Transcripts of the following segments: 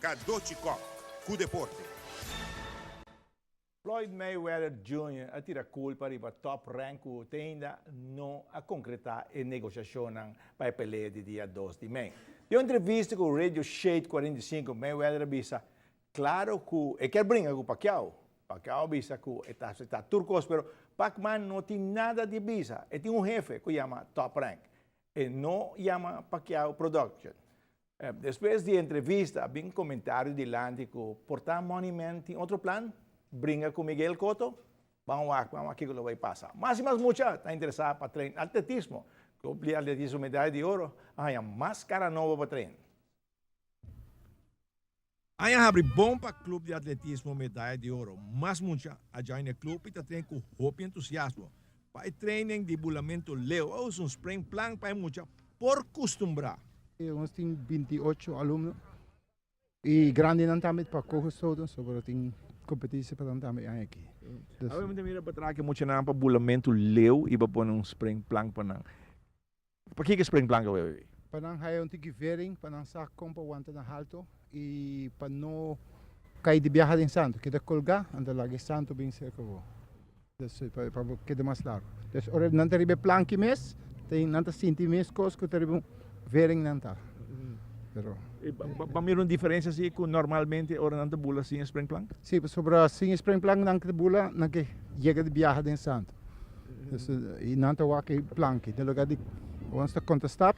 Marka Dochi Kok ku deporte. Floyd Mayweather Jr. a tira kulpa riba Top Rank ku te ainda no a konkretá e negoshashonnan pa e pelea di dia 2 di mei. Den un entrevista ku Radio Shade 45, Mayweather a bisa klaro ku e kier bringa ku Pacquiao. Pacquiao a bisa ku e ta aseptá tur kos, pero Pacman no tin nada di bisa. E tin un hefe ku yama Top Rank. E no yama Pacquiao Production. Despues di e entrevista a bin comentario dilanti cu por ta Money Man tin otro plan? Bringa cu Miguel Cotto? Ban wak, ban wak kico lo bay pasa. Mas y mas mucha ta interesa pa train atletismo. Club di Atletismo Medaya di Oro a haya mas cara nobo pa train. Aña habri bon pa Club di Atletismo Medaya di Oro. Mas mucha a join e club y ta train cu hopi entusiasmo. Pa e training di bulamento leu a usa un springplank pa e mucha por custumbra. Nos tin 28 alumno y grandinan tambe pa coge soto, so pero tin competencia pa nan tambe aña aki. Dus. Awe mi ta mira pa traha muchanan pa bulamento leu y pa pone un springplank pa nan. Pakiko e springplank awe baby? Pa nan haya un tiki vering, pa nan sa kon pa wanta na halto y pa no kai di biaha den santo. Keda colga, anto laga e santo bin cerca bo. Dus pa bo keda mas largo. Dus ora nan ta riba e planki mes, nan ta sinti mes cos cu ta riba un vering nan ta. Pero. Bo mira un diferencia si cu normalmente ora nan ta bula sin e springplank? Si, pasobra sin e springplank nan ta bula, nan ke yega di biaha den santo. Y nan ta wak e planki. Den lugar di ons ta konta stap,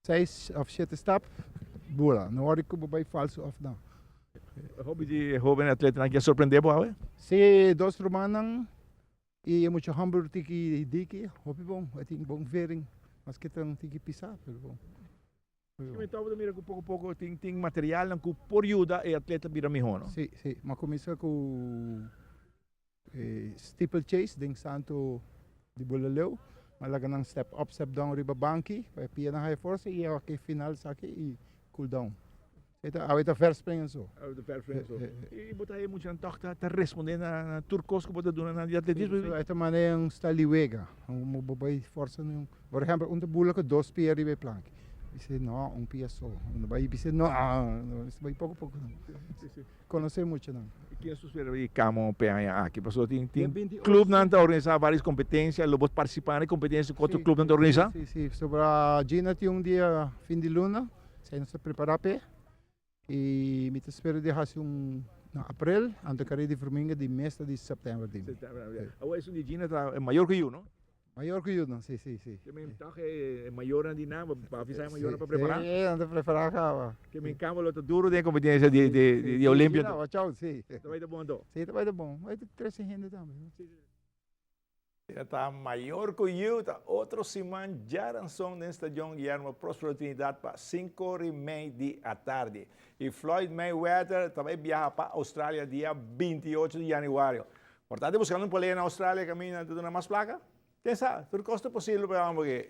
seis of shete stap, bula. No wòrdu ku bo bai falsu of no. Hopi di e hoben atletanan aki a sorprende bo awe? Si, dos rumannan y e mucha hòmber tiki diki, hopi bon. E tin bon vering, maske ta un tiki pisá, pero bon. Mi tabata mira ku poko poko tin materialnan ku por yuda e atleta bira mihó, no? Si, si. Mi a kuminsá ku e steeplechase den Santo di Bulaleu. Mi a laga nan step up, step down riba banki pa e pianan haya forsa i awor final esaki i cool down. Awe ta verspringen so. Awe ta verspringen so. I bo ta haya muchanan tòg ta respondé na tur kos ku bo ta duna nan di atletismo? E ta manera un style di wega. Bo bai forsa nan. Por ehempel, un ta bula ku dos pia riba e planki. Bis'é no, un pia so. Un ta bai bis'é no, ta bai poko poko. Konosé muchanan. I ken su spera di kamo p'e aña aki? Pasobra tin clubnan ta organisá vários kompetensia. Lo bo partisipá na e kompetensia ku otro clubnan ta organisá? Si, si. Sobra Gina tin un dia fin di luna. Esei nos ta prepará p'e i mi ta spera di hasi un na aprel, anto kare di Vruminga di mes ta di sèptèmber di mi. Awor esun di Gina ta mayor ku yu, no? Mayor ku yu, no, si, si, si. Ke men tòg e mayornan di nan, bo a avisá e mayornan pa prepará? Si, nan ta prepará kaba. Ke men kamba lo ta duru den e kompetensia di Olimpia. Gina, wachou, si. Ta bai ta bon anto? Si, ta bai ta bon. Bai ta trese hende tambe. E ta mayor cu yu ta otro siman djaranson den Stadion Guillermo Prospero Trinidad pa 5:30 di atardi. Y Floyd Mayweather ta bay biaha pa Australia dia 28 di januario. Por ta di buscando un pelea na Australia caminda ta duna mas placa? Ken sa, tur cos ta posibel pa e homber aki.